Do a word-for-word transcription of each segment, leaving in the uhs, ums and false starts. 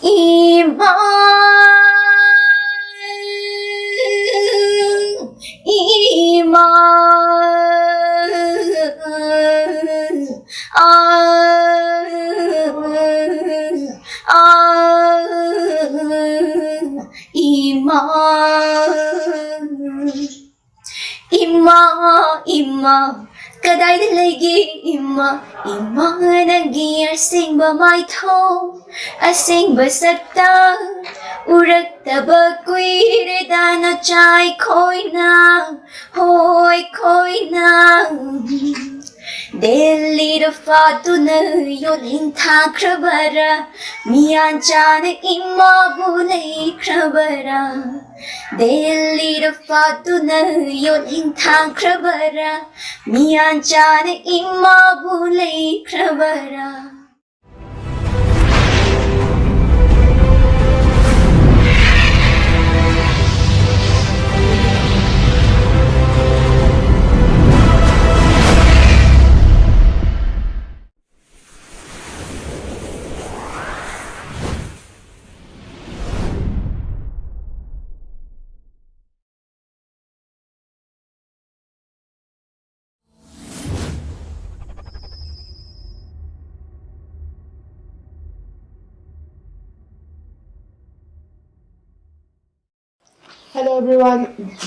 ꯏꯃꯥ, ꯏꯃꯥ, ꯑ, ꯑ, ꯏꯃꯥ꯫ ꯏꯃꯥ, ꯏꯃꯥ, ꯀꯗꯥꯏꯗ ꯂꯩꯒꯦ ꯏꯃꯥ? ꯏꯃꯥ, ꯅꯪꯒꯤ ꯑꯁꯦꯡꯕ ꯃꯥꯏꯊꯣꯡ, ꯑꯁꯦꯡꯕ ꯁꯛꯇꯝ ꯎꯔꯛꯇꯕ ꯀꯨꯏꯔꯦꯗ ꯅꯆꯥ ꯑꯩꯈꯣꯏꯅ, ꯍꯣ ꯑꯩꯈꯣꯏꯅ꯫ ꯗꯦꯜꯂꯤꯗ ꯐꯥꯠꯇꯨꯅ ꯌꯣꯠꯂꯤꯡ ꯊꯥꯈ꯭ꯔꯕꯔꯥ? ꯃꯤꯌꯥꯟ ꯆꯥꯅ ꯏꯃꯥꯕꯨ ꯂꯩꯈ꯭ꯔꯕꯔꯥ? ꯗꯦꯜꯂꯤꯗ ꯐꯥꯠꯇꯨꯅ ꯌꯣꯠꯂꯤꯡ ꯊꯥꯈ꯭ꯔꯕꯔꯥ? ꯃꯤꯌꯥꯟ ꯆꯥꯅ ꯏꯃꯥꯕꯨ ꯂꯩꯈ꯭ꯔꯕꯔꯥ? Hello everyone,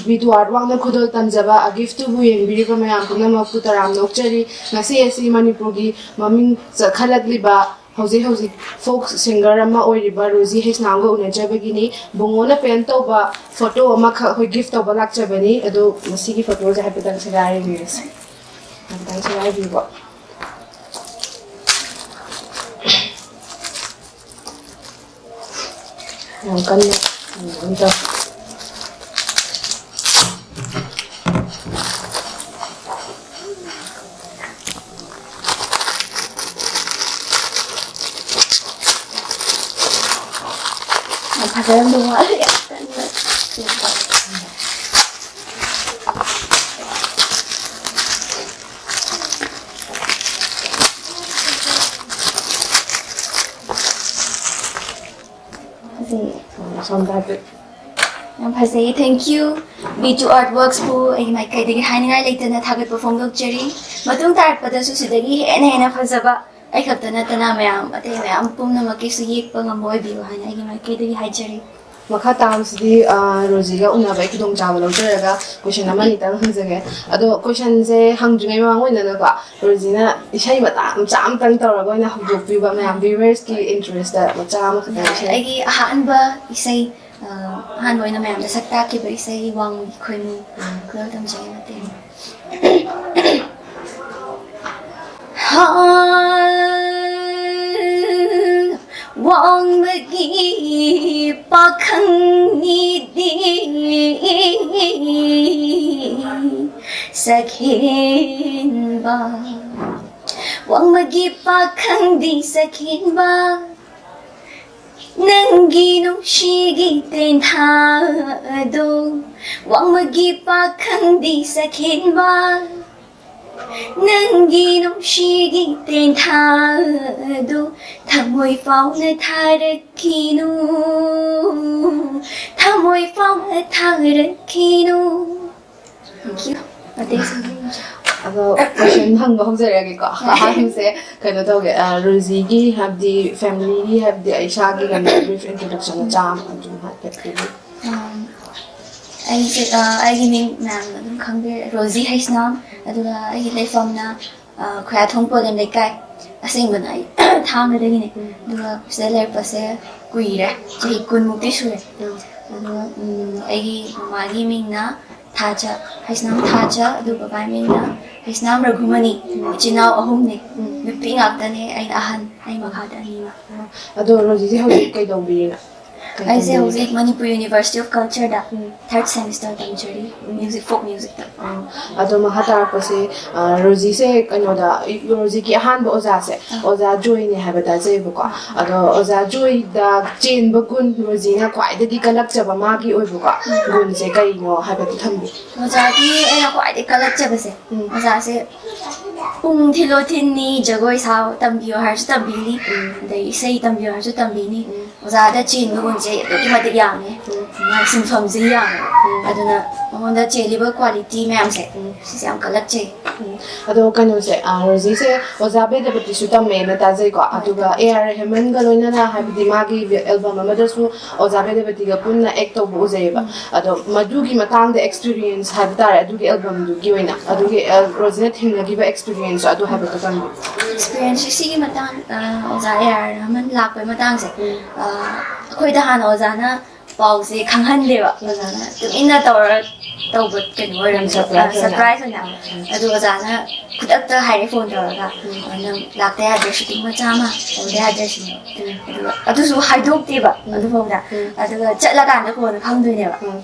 ꯕꯤꯗꯨ ꯑꯥꯔꯠ ꯋꯥꯛꯅ ꯈꯨꯗꯣꯜ ꯇꯝꯖꯕ ꯑ ꯒꯤꯐꯇꯨꯕꯨ ꯌꯦꯡꯕꯤꯔꯤꯕ ꯃꯌꯥꯝ ꯄꯨꯝꯅꯃꯛꯄꯨ ꯇꯔꯥꯝꯅ ꯑꯣꯛꯆꯔꯤ꯫ ꯉꯁꯤ ꯑꯁꯤ ꯃꯅꯤꯄꯨꯔꯒꯤ ꯃꯃꯤꯡ ꯆꯠꯈꯠꯂꯛꯂꯤꯕ ꯍꯧꯖꯤꯛ ꯍꯧꯖꯤꯛ ꯐꯣꯛ ꯁꯤꯡꯒꯔ ꯑꯃ ꯑꯣꯏꯔꯤꯕ ꯔꯣꯖꯤ ꯍꯩꯁꯅꯥꯝꯒ ꯎꯅꯖꯕꯒꯤꯅꯤ꯫ ꯕꯨꯡꯉꯣꯅ ꯄꯦꯟ ꯇꯧꯕ ꯐꯣꯇꯣ ꯑꯃꯈꯛ ꯑꯩꯈꯣꯏ ꯒꯤꯐ ꯇꯧꯕ ꯂꯥꯛꯆꯕꯅꯤ꯫ ꯑꯗꯣ ꯃꯁꯤꯒꯤ ꯐꯣꯇꯣꯁꯦ ꯍꯥꯏꯐꯦꯠꯇꯪ ꯁꯦꯒꯥꯏꯔ ꯌꯦꯡꯕꯤꯔꯁꯦ꯫ ꯍꯥꯏꯐꯦꯠꯇꯪ ꯁꯦꯒꯥꯏꯕꯤꯌꯨꯀꯣ꯫ ꯌꯥꯝ ꯀꯟꯅ ꯀꯩꯅꯣ ꯇꯧ꯫ ꯌꯥꯝ ꯐꯖꯔꯝꯗꯧ ꯃꯥꯜꯂꯦ꯫ ꯌꯥꯝ ꯀꯟꯅ ꯀꯩꯅꯣ ꯇꯧ꯫ ꯁꯣꯝꯗ ꯍꯥꯏꯐꯦꯠ꯫ ꯌꯥꯝ ꯐꯖꯩ, thank you. B two Artworksꯄꯨ ꯑꯩꯒꯤ ꯃꯥꯏꯀꯩꯗꯒꯤ ꯍꯥꯏꯅꯤꯡꯉꯥꯏ ꯂꯩꯇꯅ ꯊꯥꯒꯠꯄ ꯐꯣꯡꯗꯣꯛꯆꯔꯤ꯫ ꯃꯇꯨꯡ ꯇꯥꯔꯛꯄꯗꯁꯨ ꯁꯤꯗꯒꯤ ꯍꯦꯟꯅ ꯍꯦꯟꯅ ꯐꯖꯕ, ꯑꯩ ꯈꯛꯇ ꯅꯠꯇꯅ ꯃꯌꯥꯝ, ꯑꯇꯩ ꯃꯌꯥꯝ ꯄꯨꯝꯅꯃꯛꯀꯤꯁꯨ ꯌꯦꯛꯄ ꯉꯝꯕ ꯑꯣꯏꯕꯤꯌꯨ ꯍꯥꯏꯅ ꯑꯩꯒꯤ ꯃꯥꯏꯀꯩꯗꯒꯤ ꯍꯥꯏꯖꯔꯤ꯫ ꯃꯈꯥ ꯇꯥꯕꯁꯤꯗꯤ, ꯑ, ꯔꯣꯖꯤꯒ ꯎꯅꯕꯒꯤ ꯈꯨꯗꯣꯡꯆꯥꯕ ꯂꯧꯖꯔꯒ question ꯑꯃꯅꯤꯇꯪ ꯍꯪꯖꯒꯦ꯫ ꯑꯗꯣ questionꯁꯦ ꯍꯪꯗ꯭ꯔꯤꯉꯩ ꯃꯃꯥꯡ ꯑꯣꯏꯅꯅꯀꯣ, ꯔꯣꯖꯤꯅ ꯏꯁꯩ ꯃꯇꯥ ꯃꯆꯥ ꯑꯃꯇꯪ ꯇꯧꯔꯒ ꯑꯣꯏꯅ ꯍꯧꯗꯣꯛꯄꯤꯌꯨꯕ, ꯃꯌꯥꯝ viewersꯀꯤ interestꯇ ꯃꯆꯥ ꯑꯃꯈꯛꯇꯪ ꯏꯁꯩ꯫ ꯑꯩꯒꯤ ꯑꯍꯥꯟꯕ ꯏꯁꯩ, ꯑ, ꯑꯍꯥꯟꯕ ꯑꯣꯏꯅ ꯃꯌꯥꯝꯗ ꯁꯛ ꯇꯥꯛꯈꯤꯕ ꯏꯁꯩ ꯋꯥꯡꯃꯒꯤ ꯈꯣꯏꯃꯨ, ꯎꯝ꯫ ꯈꯔ ꯇꯝꯖꯒꯦ ꯃꯇꯦꯛ ꯑꯃ꯫ ꯍꯥ, ꯋꯥꯡꯃꯒꯤ ꯄꯥꯈꯪꯅꯤꯗꯤ ꯁꯛꯍꯦꯟꯕ, ꯋꯥꯡꯃꯒꯤ ꯄꯥꯈꯪꯗꯤ ꯁꯛꯍꯦꯟꯕ, ꯅꯪꯒꯤ ꯅꯨꯡꯁꯤꯒꯤ ꯇꯦꯟꯊꯥꯗꯣ, ꯋꯥꯡꯃꯒꯤ ꯄꯥꯈꯪꯗꯤ ꯁꯛꯍꯦꯟꯕ, ꯅꯪꯒꯤ ꯅꯨꯡꯁꯤꯒꯤ ꯇꯦꯟꯊꯥꯗꯣ ꯊꯃꯣꯏ ꯐꯥꯎꯅ ꯊꯥꯔꯛꯈꯤꯅꯨ, ꯊꯃꯣꯏ ꯐꯥꯎꯅ ꯊꯥꯔꯛꯈꯤꯅꯨ꯫ Thank you. ꯑꯇꯩꯁꯤꯡꯗꯤ? ꯑꯗꯣ question ꯍꯪꯕ ꯍꯧꯖꯔꯒꯦꯀꯣ꯫ ꯌꯥꯏ꯫ ꯑꯍꯥꯟꯕꯁꯦ ꯀꯩꯅꯣ ꯇꯧꯒꯦ, ꯑ, ꯔꯣꯖꯤꯒꯤ ꯍꯥꯏꯕꯗꯤ familyꯒꯤ ꯍꯥꯏꯕꯗꯤ ꯏꯁꯥꯒꯤ ꯀꯩꯅꯣ brief introduction ꯃꯆꯥ ꯑꯃ ꯑꯗꯨꯝ ꯍꯥꯏꯐꯦꯠ ꯄꯤꯕꯤꯌꯨ꯫ ꯑꯝ, ꯑꯩꯁꯦ, ꯑ, ꯑꯩꯒꯤ ꯃꯤꯡ ꯃꯌꯥꯝꯅ ꯑꯗꯨꯝ ꯈꯪꯕꯤꯔꯦ, ꯔꯣꯖꯤ ꯍꯩꯁꯅꯥꯝ꯫ ꯑꯗꯨꯒ ꯑꯩꯒꯤ ꯂꯩꯐꯝꯅ, ꯑ, ꯈꯨꯌꯥꯊꯣꯡ ꯄꯣꯂꯦꯝ ꯂꯩꯀꯥꯏ꯫ ꯑꯁꯦꯡꯕꯅ ꯑꯩ ꯊꯥꯡꯒꯗꯒꯤꯅꯦ꯫ ꯎꯝ꯫ ꯑꯗꯨꯒ ꯁꯤꯗ ꯂꯩꯔꯛꯄꯁꯦ ꯀꯨꯏꯔꯦ, ꯆꯍꯤ ꯀꯨꯟꯃꯨꯛꯇꯤ ꯁꯨꯔꯦ꯫ ꯎꯝ꯫ ꯑꯗꯨꯒ, ꯎꯝ, ꯑꯩꯒꯤ ꯃꯃꯥꯒꯤ ꯃꯤꯡꯅ ꯊꯥꯖ, ꯍꯩꯁꯅꯥꯝ ꯊꯥꯖ, ꯑꯗꯨꯒ ꯕꯕꯥꯒꯤ ꯃꯤꯡꯅ ꯍꯩꯁꯅꯥꯝ ꯔꯘꯨꯃꯅꯤ꯫ ꯎꯝ꯫ ꯏꯆꯤꯟ ꯏꯅꯥꯎ ꯑꯍꯨꯝꯅꯦ꯫ ꯎꯝ꯫ ꯅꯨꯄꯤ ꯉꯥꯛꯇꯅꯦ, ꯑꯩꯅ ꯑꯍꯟ, ꯑꯩ ꯃꯈꯥꯗ ꯑꯅꯤꯃ꯫ ꯑꯗꯣ ꯔꯣꯖꯤꯗꯤ ꯍꯧꯖꯤꯛ ꯀꯩꯗꯧꯕꯤꯔꯤꯅꯣ? ꯀꯩ ꯑꯩꯁꯦ ꯇꯝꯕꯤꯔꯤꯒꯦ? ꯍꯧꯖꯤꯛ Manipur University of Cultureꯗ um. Third semester ꯇꯝꯖꯔꯤ, um. Music, folk musicꯇ꯫ ꯑꯥ, ꯑꯗꯣ ꯃꯈꯥ ꯇꯥꯔꯛꯄꯁꯦ, ꯑꯥ, ꯔꯣꯖꯤꯁꯦ ꯀꯩꯅꯣꯗ, ꯔꯣꯖꯤꯒꯤ ꯑꯍꯥꯟꯕ ꯑꯣꯖꯥꯁꯦ, ꯑꯥ꯫ ꯑꯣꯖꯥ ꯖꯣꯏꯅꯦ ꯍꯥꯏꯕ ꯇꯥꯖꯩꯕꯀꯣ꯫ ꯑꯥ꯫ ꯑꯗꯣ ꯑꯣꯖꯥ ꯖꯣꯏꯗ ꯆꯦꯟꯕ ꯒꯨꯟ, ꯔꯣꯖꯤꯅ ꯈ꯭ꯋꯥꯏꯗꯒꯤ ꯀꯜꯂꯛꯆꯕ ꯃꯥꯒꯤ ꯑꯣꯏꯕꯀꯣ, ꯎꯝ꯫ ꯒꯨꯟꯁꯦ ꯀꯔꯤꯅꯣ ꯍꯥꯏꯕꯗꯨ ꯊꯝꯕꯤꯌꯨ꯫ ꯑꯣꯖꯥꯒꯤ ꯑꯩꯅ ꯈ꯭ꯋꯥꯏꯗꯒꯤ ꯀꯜꯂꯛꯆꯕꯁꯦ, ꯎꯝ꯫ ꯑꯣꯖꯥꯁꯦ ꯄꯨꯡ ꯊꯤꯜꯂꯣ ꯊꯤꯟꯅꯤ, ꯖꯒꯣꯏ ꯁꯥꯎ ꯇꯝꯕꯤꯌꯣ ꯍꯥꯏꯔꯁꯨ ꯇꯝꯕꯤꯅꯤ, ꯑꯗꯩ ꯏꯁꯩ ꯇꯝꯕꯤꯌꯣ ꯍꯥꯏꯔꯁꯨ ꯇꯝꯕꯤꯅꯤ꯫ ꯑꯣꯖꯥꯗ ꯆꯦꯟꯕ ꯒꯨꯟꯁꯦ ꯑꯗꯨꯛꯀꯤ ꯃꯇꯤꯛ ꯌꯥꯝꯃꯦ꯫ ꯃꯥꯒꯤ ꯁꯤꯟꯐꯝꯁꯦ ꯌꯥꯝꯃꯦ꯫ ꯑꯗꯨꯅ ꯃꯉꯣꯟꯗ ꯆꯦꯜꯂꯤꯕ ꯀ꯭ꯋꯥꯂꯤꯇꯤ ꯃꯌꯥꯝꯁꯦ, ꯁꯤꯁꯦ ꯌꯥꯝ ꯀꯜꯂꯛꯆꯩ꯫ ꯑꯗꯣ ꯀꯩꯅꯣꯁꯦ, ꯑ, ꯔꯣꯖꯤꯁꯦ ꯑꯣꯖꯥ ꯕꯦꯗꯄꯇꯤꯁꯨ ꯇꯝꯃꯦꯅ ꯇꯥꯖꯩꯀꯣ꯫ ꯑꯗꯨꯒ ꯑꯦ ꯑꯥꯔ ꯔꯦꯍꯃꯟꯒ ꯂꯣꯏꯅꯅ, ꯍꯥꯏꯕꯗꯤ ꯃꯥꯒꯤ ꯑꯦꯜꯕꯝ ꯑꯃꯗꯁꯨ ꯑꯣꯖꯥ ꯕꯦꯗꯄꯇꯤꯒ ꯄꯨꯟꯅ ꯑꯦꯛ ꯇꯧꯕ ꯎꯖꯩꯌꯦꯕ꯫ ꯑꯗꯣ ꯃꯗꯨꯒꯤ ꯃꯇꯥꯡꯗ ꯑꯦꯛꯁꯄꯤꯔꯤꯌꯦꯟꯁ ꯍꯥꯏꯕ ꯇꯥꯔꯦ, ꯑꯗꯨꯒꯤ ꯑꯦꯜꯕꯝꯗꯨꯒꯤ ꯑꯣꯏꯅ, ꯑꯗꯨꯒꯤ, ꯑ, ꯔꯣꯖꯤꯅ ꯊꯦꯡꯅꯈꯤꯕ ꯑꯦꯛꯁꯄꯤꯔꯤꯌꯦꯟꯁ ꯑꯗꯣ ꯍꯥꯏꯐꯦꯠꯇ ꯇꯝꯕꯤꯌꯨ꯫ ꯑꯦꯛꯁꯄꯤꯔꯤꯌꯦꯟꯁꯁꯦ ꯁꯤꯒꯤ ꯃꯇꯥꯡ, ꯑ, ꯑꯣꯖꯥ ꯑꯦ ꯑꯥꯔ ꯔꯍꯃꯟ ꯂꯥꯛꯄꯩ ꯃꯇꯥꯡꯁꯦ, ꯑ, ꯑꯩꯈꯣꯏꯗ ꯍꯥꯟꯅ ꯑꯣꯖꯥꯅ ꯄꯥꯎꯁꯦ ꯈꯪꯍꯟꯗꯦꯕ꯫ ꯑꯣꯖꯥꯅ ꯇꯨꯃꯤꯟꯅ ꯇꯧꯔ ꯇꯧꯕ ꯀꯩꯅꯣ ꯑꯣꯏꯔꯝꯃꯦ, ꯁꯔꯄ꯭ꯔꯥꯏꯁ ꯑꯣꯏꯅ꯫ ꯁꯔꯄ꯭ꯔꯥꯏꯁ ꯑꯣꯏꯅ꯫ ꯑꯗꯨ ꯑꯣꯖꯥꯅ ꯈꯨꯗꯛꯇ ꯍꯥꯏꯔꯦ ꯐꯣꯟ ꯇꯧꯔꯒ, "ꯅꯪ ꯂꯥꯛꯇ ꯌꯥꯗ꯭ꯔꯦ, ꯁꯨꯇꯤꯡ ꯃꯆꯥ ꯑꯃ ꯇꯧꯗ ꯌꯥꯗ꯭ꯔꯦ" ꯁꯤꯅꯦ꯫ ꯑꯗꯨꯒ ꯑꯗꯨꯁꯨ ꯍꯥꯏꯗꯣꯛꯇꯦꯕ ꯑꯗꯨꯐꯥꯎꯗ꯫ ꯑꯗꯨꯒ ꯆꯠꯂꯀꯥꯟꯗ ꯀꯣꯟꯅ ꯈꯪꯗꯣꯏꯅꯦꯕ꯫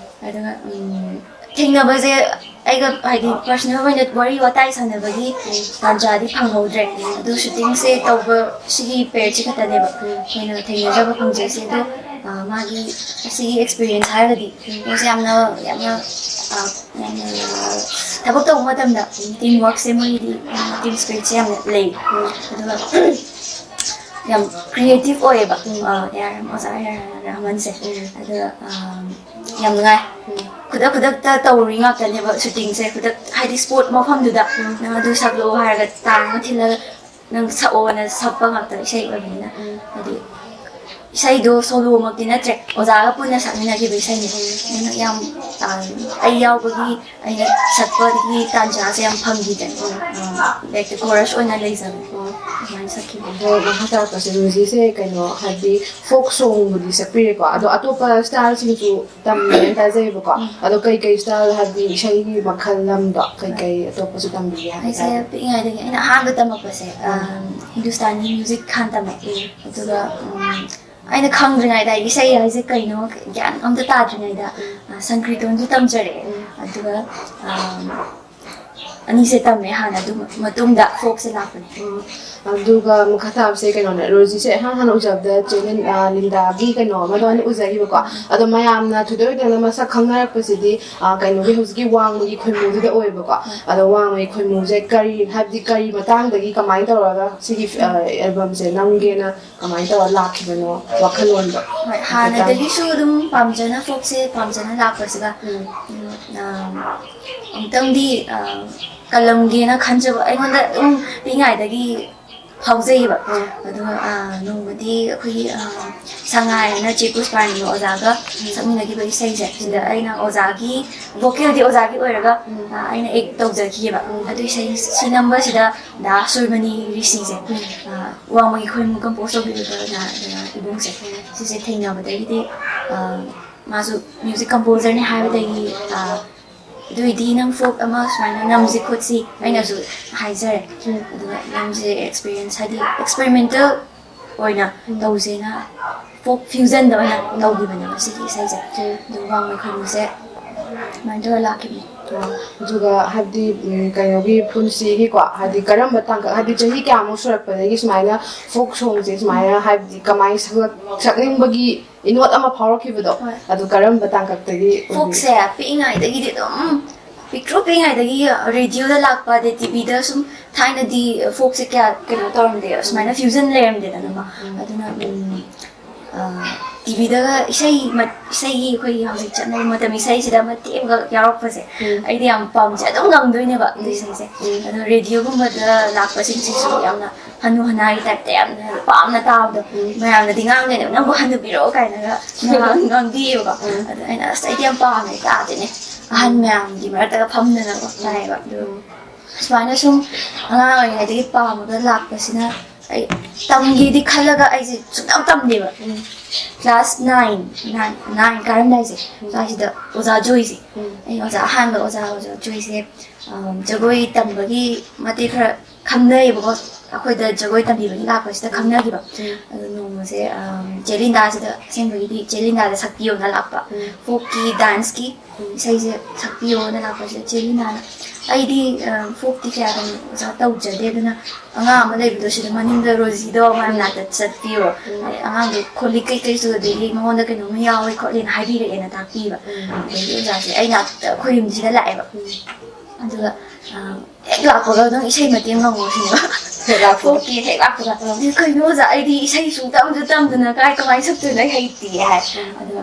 ꯑꯗꯨꯒ ꯎꯝ, ꯊꯦꯡꯅꯕꯁꯦ ꯑꯩꯒ ꯍꯥꯏꯗꯤ ꯄꯔꯁꯅꯦꯜ ꯑꯣꯏꯅ ꯋꯥꯔꯤ ꯋꯥꯇꯥꯏ ꯁꯥꯟꯅꯕꯒꯤ ꯇꯥꯟꯖꯥꯗꯤ ꯐꯪꯍꯧꯗ꯭ꯔꯦ꯫ ꯑꯗꯨ ꯁꯨꯇꯤꯡꯁꯦ ꯇꯧꯕ ꯁꯤꯒꯤ ꯄꯦꯔꯦꯠꯁꯤ ꯈꯛꯇꯅꯦꯕ ꯑꯩꯈꯣꯏꯅ ꯊꯦꯡꯅꯖꯕ ꯐꯪꯖꯩꯁꯦ꯫ ꯑꯗꯣ, ꯑ, ꯃꯥꯒꯤ ꯑꯁꯤꯒꯤ ꯑꯦꯛꯁꯄꯤꯔꯤꯌꯦꯟꯁ ꯍꯥꯏꯔꯒꯗꯤ ꯃꯣꯏꯁꯦ ꯌꯥꯝꯅ, ꯌꯥꯝꯅ, ꯑ, ꯌꯥꯝꯅ ꯊꯕꯛ ꯇꯧꯕ ꯃꯇꯝꯗ ꯇꯤꯝ ꯋꯥꯔꯛꯁꯦ, ꯃꯣꯏꯒꯤꯗꯤ ꯇꯤꯝ ꯁ꯭ꯄꯤꯔꯤꯠꯁꯦ ꯌꯥꯝꯅ ꯂꯩ꯫ ꯑꯗꯨꯒ ꯌꯥꯝ ꯀ꯭ꯔꯤꯌꯦꯇꯤꯞ ꯑꯣꯏꯌꯦꯕ, ꯑ, ꯑꯦ ꯑꯥꯔ ꯑꯣꯖꯥ ꯑꯦ ꯑꯥꯔ ꯔꯍꯃꯟꯁꯦ꯫ ꯑꯗꯨꯒ, ꯑ, ꯌꯥꯝ ꯅꯨꯡꯉꯥꯏ꯫ ꯈꯨꯗꯛ ꯈꯨꯗꯛꯇ ꯇꯧꯔꯤ ꯉꯥꯛꯇꯅꯦꯕ ꯁꯨꯇꯤꯡꯁꯦ, ꯈꯨꯗꯛ ꯍꯥꯏꯗꯤ ꯁ꯭ꯄꯣꯠ ꯃꯐꯝꯗꯨꯗ ꯅꯪ ꯑꯗꯨ ꯁꯛꯂꯛꯑꯣ ꯍꯥꯏꯔꯒ ꯇꯥꯡ ꯑꯃ ꯊꯤꯜꯂꯒ ꯅꯪ ꯁꯛꯑꯣꯅ ꯁꯛꯄ ꯉꯥꯛꯇ ꯏꯁꯩ ꯑꯣꯏꯕꯅꯤꯅ꯫ ꯍꯥꯏꯗꯤ ꯏꯁꯩꯗꯣ ꯁꯣꯂꯣꯃꯛꯇꯤ ꯅꯠꯇ꯭ꯔꯦ, ꯑꯣꯖꯥꯒ ꯄꯨꯟꯅ ꯁꯛꯃꯤꯟꯅꯈꯤꯕ ꯏꯁꯩꯅꯤ꯫ ꯑꯗꯨꯅ ꯌꯥꯝ, ꯑ, ꯑꯩ ꯌꯥꯎꯕꯒꯤ ꯑꯩꯅ ꯁꯛꯄꯒꯤ ꯇꯥꯟꯖꯥꯁꯦ ꯌꯥꯝ ꯐꯪꯈꯤꯗ꯭ꯔꯦ꯫ ꯂꯥꯏꯛ ꯀꯣꯔꯁ ꯑꯣꯏꯅ ꯂꯩꯖꯕꯅꯦ꯫ ꯑꯗꯨꯃꯥꯏꯅ ꯁꯛꯈꯤꯕꯅꯦ꯫ ꯑꯗꯣ ꯃꯈꯥ ꯇꯥꯔꯛꯄꯁꯦ ꯔꯣꯖꯤꯁꯦ ꯀꯩꯅꯣ, ꯍꯥꯏꯗꯤ ꯐꯣꯛ ꯁꯣꯡꯕꯨꯗꯤ ꯁꯛꯄꯤꯔꯦꯀꯣ, ꯑꯗꯣ ꯑꯇꯣꯞꯄ ꯁ꯭ꯇꯥꯏꯜꯁꯤꯡꯁꯨ ꯇꯝꯃꯦꯅ ꯇꯥꯖꯩꯌꯦꯕꯀꯣ꯫ ꯑꯗꯣ ꯀꯩꯀꯩ ꯁ꯭ꯇꯥꯏꯜ, ꯍꯥꯏꯕꯗꯤ ꯏꯁꯩꯒꯤ ꯃꯈꯜ ꯂꯝꯗꯣ ꯀꯩꯀꯩ ꯑꯇꯣꯞꯄꯁꯨ ꯇꯝꯕꯤꯒꯦ ꯍꯥꯏꯕ ꯑꯩꯁꯦ ꯇꯥꯔꯦ? ꯄꯤꯛꯏꯉꯩꯗꯒꯤ ꯑꯩꯅ ꯑꯍꯥꯟꯕ ꯇꯝꯃꯛꯄꯁꯦ, ꯑꯝ, ꯍꯤꯟꯗꯨꯁꯇꯥꯅꯤ ꯃ꯭ꯌꯨꯖꯤꯛ ꯍꯥꯟꯅ ꯇꯝꯃꯛꯑꯦ꯫ ꯑꯗꯨꯒ, ꯎꯝ, ꯑꯩꯅ ꯈꯪꯗ꯭ꯔꯤꯉꯩꯗ, ꯏꯁꯩ ꯍꯥꯏꯁꯦ ꯀꯩꯅꯣ ꯒ꯭ꯌꯥꯟ ꯑꯝꯇ ꯇꯥꯗ꯭ꯔꯤꯉꯩꯗ, ꯑ, ꯁꯪꯀ꯭ꯔꯤꯇꯣꯟꯁꯨ ꯇꯝꯖꯔꯛꯑꯦ꯫ ꯑꯗꯨꯒ, ꯑꯝ, ꯑꯅꯤꯁꯦ ꯇꯝꯃꯦ ꯍꯥꯟꯅ, ꯑꯗꯨ ꯃꯇꯨꯡꯗ ꯐꯣꯛꯁꯦ ꯂꯥꯛꯄꯅꯦ꯫ ꯎꯝ꯫ ꯑꯗꯨꯒ ꯃꯈꯥ ꯇꯥꯕꯁꯦ ꯀꯩꯅꯣꯅꯦ, ꯔꯣꯖꯤꯁꯦ ꯏꯍꯥꯟ ꯍꯥꯟꯅ ꯎꯖꯕꯗ ꯆꯦ ꯂꯤꯟ-, ꯑ, ꯂꯤꯟꯗꯥꯒꯤ ꯀꯩꯅꯣ ꯑꯃꯗ ꯑꯣꯏꯅ ꯎꯖꯈꯤꯕꯀꯣ꯫ ꯑꯗꯣ ꯃꯌꯥꯝꯅ ꯊꯣꯏꯗꯣꯛ ꯍꯦꯟꯗꯣꯛꯅ ꯃꯁꯛ ꯈꯪꯅꯔꯛꯄꯁꯤꯗꯤ, ꯑ, ꯀꯩꯅꯣꯒꯤ ꯍꯧꯖꯤꯛꯀꯤ ꯋꯥꯡꯃꯒꯤ ꯈꯣꯏꯃꯨꯗꯨꯗ ꯑꯣꯏꯌꯦꯕꯀꯣ꯫ ꯑꯗꯣ ꯋꯥꯡꯃꯒꯤ ꯈꯣꯏꯃꯨꯁꯦ ꯀꯔꯤ, ꯍꯥꯏꯕꯗꯤ ꯀꯔꯤ ꯃꯇꯥꯡꯗꯒꯤ ꯀꯃꯥꯏꯅ ꯇꯧꯔꯒ ꯁꯤꯒꯤ, ꯑ, ꯑꯦꯜꯕꯝꯁꯦ ꯅꯝꯒꯦꯅ ꯀꯃꯥꯏꯅ ꯇꯧꯔ ꯂꯥꯛꯈꯤꯕꯅꯣ ꯋꯥꯈꯜꯂꯣꯟꯗꯣ? ꯍꯣꯏ, ꯍꯥꯟꯅꯗꯒꯤꯁꯨ ꯑꯗꯨꯝ ꯄꯥꯝꯖꯅ, ꯐꯣꯛꯁꯦ ꯄꯥꯝꯖꯅ ꯂꯥꯛꯄꯁꯤꯒ, ꯎꯝ꯫ ꯎꯝ, ꯑ, ꯑꯃꯨꯛꯇꯪꯗꯤ, ꯑ, ꯀꯜꯂꯝꯒꯦꯅ ꯈꯟꯖꯕ ꯑꯩꯉꯣꯟꯗ ꯑꯗꯨꯝ ꯄꯤꯛꯏꯉꯩꯗꯒꯤ ꯐꯥꯎꯖꯩꯌꯦꯕ꯫ ꯎꯝ꯫ ꯑꯗꯨꯒ, ꯑ, ꯅꯣꯡꯃꯗꯤ ꯑꯩꯈꯣꯏꯒꯤ, ꯑ, ꯁꯉꯥꯏ ꯍꯥꯏꯅ ꯆꯦ ꯄꯨꯁꯄꯥꯔꯥꯅꯤꯒꯤ ꯑꯣꯖꯥꯒ ꯁꯛꯃꯤꯟꯅꯈꯤꯕ ꯏꯁꯩꯁꯦ, ꯁꯤꯗ ꯑꯩꯅ ꯑꯣꯖꯥꯒꯤ ꯚꯣꯀꯦꯜꯗꯤ ꯑꯣꯖꯥꯒꯤ ꯑꯣꯏꯔꯒ, ꯑ, ꯑꯩꯅ ꯑꯦꯛ ꯇꯧꯖꯈꯤꯑꯕ꯫ ꯑꯗꯨ ꯏꯁꯩ ꯁꯤ ꯅꯝꯕꯁꯤꯗ ꯗꯥ ꯁꯨꯔꯃꯅꯤ ꯔꯤꯁꯤꯁꯦ, ꯑ, ꯋꯥꯡꯃꯒꯤ ꯈꯣꯏꯃꯨ ꯀꯝꯄꯣꯁ ꯇꯧꯕꯤꯕꯗꯣ ꯗꯥ, ꯗꯥ ꯏꯕꯨꯡꯁꯦ, ꯁꯤꯁꯦ ꯊꯦꯡꯅꯕꯗꯒꯤꯗꯤ, ꯑ, ꯃꯥꯁꯨ ꯃ꯭ꯌꯨꯖꯤꯛ ꯀꯝꯄꯣꯖꯔꯅꯤ ꯍꯥꯏꯕꯗꯒꯤ, ꯑ, ꯑꯗꯨꯏꯗꯤ ꯅꯪ ꯐꯣꯛ ꯑꯃ ꯁꯨꯃꯥꯏꯅ ꯅꯝꯁꯤ ꯈꯣꯠꯁꯤ ꯑꯩꯅꯁꯨ ꯍꯥꯏꯖꯔꯦ꯫ ꯎꯝ꯫ ꯑꯗꯨꯒ ꯅꯝꯁꯦ, ꯑꯦꯛꯁꯄꯤꯔꯤꯌꯦꯟꯁ ꯍꯥꯏꯗꯤ ꯑꯦꯛꯁꯄꯦꯔꯤꯃꯦꯟꯇꯦꯜ ꯑꯣꯏꯅ ꯎꯝ꯫ ꯇꯧꯁꯦꯅ ꯐꯣꯛ ꯐ꯭ꯌꯨꯖꯟꯗ ꯑꯣꯏꯅ ꯇꯧꯈꯤꯕꯅꯦꯕ ꯁꯤꯒꯤ ꯏꯁꯩꯁꯦ꯫ ꯎꯝ꯫ ꯑꯗꯨ ꯋꯥꯡꯃꯩ ꯈꯣꯏꯃꯨꯁꯦ ꯑꯗꯨꯃꯥꯏꯅ ꯇꯧꯔ ꯂꯥꯛꯈꯤꯕꯅꯦ꯫ ꯑꯗꯨꯒ ꯍꯥꯏꯕꯗꯤ, ꯎꯝ, ꯀꯩꯅꯣꯒꯤ ꯄꯨꯟꯁꯤꯒꯤꯀꯣ, ꯍꯥꯏꯗꯤ ꯀꯔꯝꯕ ꯇꯥꯡꯀꯛ, ꯍꯥꯏꯗꯤ ꯆꯍꯤ ꯀꯌꯥꯃꯨꯛ ꯁꯨꯔꯛꯄꯗꯒꯤ ꯁꯨꯃꯥꯏꯅ ꯐꯣꯛ ꯁꯣꯡꯁꯦ ꯁꯨꯃꯥꯏꯅ ꯍꯥꯏꯕꯗꯤ ꯀꯃꯥꯏꯅ ꯁꯛꯂꯛ-, ꯁꯛꯅꯤꯡꯕꯒꯤ ꯏꯅꯣꯠ ꯑꯃ ꯐꯥꯎꯔꯛꯈꯤꯕꯗꯣ? ꯍꯣꯏ꯫ ꯑꯗꯨ ꯀꯔꯝꯕ ꯇꯥꯡꯀꯛꯇꯒꯤ ꯑꯣꯏꯕꯤꯒꯦ? ꯐꯣꯛꯁꯦ ꯄꯤꯛꯏꯉꯩꯗꯒꯤꯗꯤ ꯑꯗꯨꯝ, ꯄꯤꯛꯇ꯭ꯔꯨ ꯄꯤꯛꯏꯉꯩꯗꯒꯤ ꯔꯦꯗꯤꯑꯣꯗ ꯂꯥꯛꯄ, ꯑꯗꯩ ꯇꯤꯚꯤꯗ ꯁꯨꯝ, ꯊꯥꯏꯅꯗꯤ ꯐꯣꯛꯁꯦ ꯀꯌꯥ ꯀꯩꯅꯣ ꯇꯧꯔꯝꯗꯦ, ꯁꯨꯃꯥꯏꯅ ꯐ꯭ꯌꯨꯖꯟ ꯂꯩꯔꯝꯗꯦꯗꯅꯀꯣ꯫ ꯑꯗꯨꯅ, ꯎꯝ, ꯑ, ꯇꯤꯚꯤꯗꯒ ꯏꯁꯩ ꯃ-, ꯏꯁꯩꯒꯤ, ꯑꯩꯈꯣꯏꯒꯤ ꯍꯧꯖꯤꯛ ꯆꯠꯅꯔꯤꯕ ꯃꯇꯝ ꯏꯁꯩꯁꯤꯗ ꯃꯇꯦꯛ ꯑꯃꯈꯛ ꯌꯥꯎꯔꯛꯄꯁꯦ, ꯎꯝ꯫ ꯑꯩꯗꯤ ꯌꯥꯝ ꯄꯥꯝꯖꯩ, ꯑꯗꯨꯝ ꯉꯪꯗꯣꯏꯅꯦꯕ ꯑꯗꯨ ꯎꯝ꯫ ꯏꯁꯩꯁꯦ꯫ ꯎꯝ꯫ ꯑꯗꯣ ꯔꯦꯗꯤꯑꯣꯒꯨꯝꯕꯗ ꯂꯥꯛꯄꯁꯤꯡꯁꯤꯁꯨ ꯌꯥꯝꯅ ꯍꯅꯨ ꯍꯅꯥꯒꯤ ꯇꯥꯏꯞꯇ ꯌꯥꯝꯅ ꯄꯥꯝꯅ ꯇꯥꯕꯗꯣ꯫ ꯎꯝ꯫ ꯃꯌꯥꯝꯅꯗꯤ ꯉꯥꯡꯗꯣꯏꯅꯦꯕ, "ꯅꯪꯕꯨ ꯍꯅꯨꯕꯤꯔꯣ?" ꯀꯥꯏꯅꯒ ꯉꯥꯡ-, ꯉꯥꯡꯕꯤꯌꯦꯕꯀꯣ꯫ ꯎꯝ꯫ ꯑꯗꯣ ꯑꯩꯅ, "ꯑꯁ, ꯑꯩꯗꯤ ꯌꯥꯝ ꯄꯥꯝꯃꯦ, ꯇꯥꯗꯣꯏꯅꯦ, ꯑꯍꯟ ꯃꯌꯥꯝꯒꯤ ꯃꯔꯛꯇꯒ ꯐꯝꯗꯅꯀꯣ ꯇꯥꯏꯌꯦꯕ"꯫ ꯑꯗꯣ ꯎꯝ꯫ ꯁꯨꯃꯥꯏꯅ ꯁꯨꯝ ꯑꯉꯥꯡ ꯑꯣꯏꯔꯤꯉꯩꯗꯒꯤ ꯄꯥꯝꯃꯒ ꯂꯥꯛꯄꯁꯤꯅ, ꯑꯩ ꯇꯝꯒꯦꯗꯤ ꯈꯜꯂꯒ ꯑꯩꯁꯦ ꯁꯨꯡꯇꯝ ꯇꯝꯗꯦꯕ꯫ ꯎꯝ꯫ ꯀ꯭ꯂꯥꯁ ꯅꯥꯏꯟ, ꯅꯥꯏꯟ, ꯅꯥꯏꯟ ꯀꯥꯔꯝꯗꯥꯏꯁꯦ, ꯎꯝ꯫ ꯁ꯭ꯋꯥꯏꯁꯤꯗ ꯑꯣꯖꯥ ꯖꯣꯏꯁꯦ, ꯎꯝ꯫ ꯑꯩ ꯑꯣꯖꯥ, ꯑꯍꯥꯟꯕ ꯑꯣꯖꯥ, ꯑꯣꯖꯥ ꯖꯣꯏꯁꯦ, ꯑꯝ, ꯖꯒꯣꯏ ꯇꯝꯕꯒꯤ ꯃꯇꯦꯛ ꯈꯔ ꯈꯪꯅꯩꯌꯦꯕꯀꯣ, ꯑꯩꯈꯣꯏꯗ ꯖꯒꯣꯏ ꯇꯝꯕꯤꯕꯒꯤ ꯂꯥꯛꯄꯁꯤꯗ ꯈꯪꯅꯈꯤꯕ꯫ ꯑꯗꯣ ꯅꯣꯡꯃꯁꯦ ꯆꯦ ꯂꯤꯟꯗꯥꯁꯤꯗ, ꯑꯁꯦꯡꯕꯒꯤꯗꯤ ꯆꯦ ꯂꯤꯟꯗꯥꯗ ꯁꯛꯄꯤꯌꯣꯅ ꯂꯥꯛꯄ꯫ ꯐꯣꯛꯀꯤ ꯗꯥꯟꯁꯀꯤ ꯏꯁꯩꯁꯦ ꯁꯛꯄꯤꯌꯣꯅ ꯂꯥꯛꯄꯁꯤꯗ ꯆꯦ ꯂꯤꯟꯗꯥꯅ, "ꯑꯩꯗꯤ ꯐꯣꯛꯇꯤ ꯀꯌꯥ ꯀꯩꯅꯣ ꯑꯣꯖꯥ ꯇꯧꯖꯗꯦ, ꯑꯗꯨꯅ ꯑꯉꯥꯡ ꯑꯃ ꯂꯩꯕꯗꯣ ꯁꯤꯗ ꯃꯅꯤꯡꯗ ꯔꯣꯖꯤꯗꯣ, ꯃꯥ ꯃꯅꯥꯛꯇ ꯆꯠꯄꯤꯌꯣ꯫ ꯑꯉꯥꯡꯗꯣ ꯈꯣꯠꯂꯤ ꯀꯩꯀꯩꯁꯨ, ꯑꯗꯒꯤ ꯃꯉꯣꯟꯗ ꯀꯩꯅꯣꯝꯃ ꯌꯥꯎꯋꯦ ꯈꯣꯠꯂꯦꯅ ꯍꯥꯏꯕꯤꯔꯛꯑꯦꯅ ꯇꯥꯛꯄꯤꯕ꯫ ꯑꯗꯒꯤ ꯑꯣꯖꯥꯁꯦ ꯑꯩ ꯅꯥꯛꯇ, ꯑꯩꯈꯣꯏ ꯌꯨꯝꯁꯤꯗ ꯂꯥꯛꯑꯦꯕ꯫ ꯑꯗꯨꯒ ꯍꯦꯛ ꯂꯥꯛꯄꯒ ꯑꯗꯨꯝ ꯏꯁꯩ ꯃꯇꯦꯛ ꯉꯪꯉꯣ ꯁꯤꯅꯦꯕ꯫ ꯍꯦꯛ ꯂꯥꯛꯄꯒ꯫ ꯐꯣꯛꯀꯤ ꯍꯦꯛ ꯂꯥꯛꯄꯒ꯫ "ꯑꯗꯨ ꯀꯩꯅꯣ ꯑꯣꯖꯥ, ꯑꯩꯗꯤ ꯏꯁꯩ ꯁꯨꯡꯇꯝꯁꯨ ꯇꯝꯗꯅ ꯀꯥꯏ, ꯀꯃꯥꯏꯅ ꯁꯛꯇꯣꯏꯅꯣ? ꯑꯩ ꯍꯩꯇꯦ" ꯍꯥꯏ꯫ ꯑꯗꯨꯒ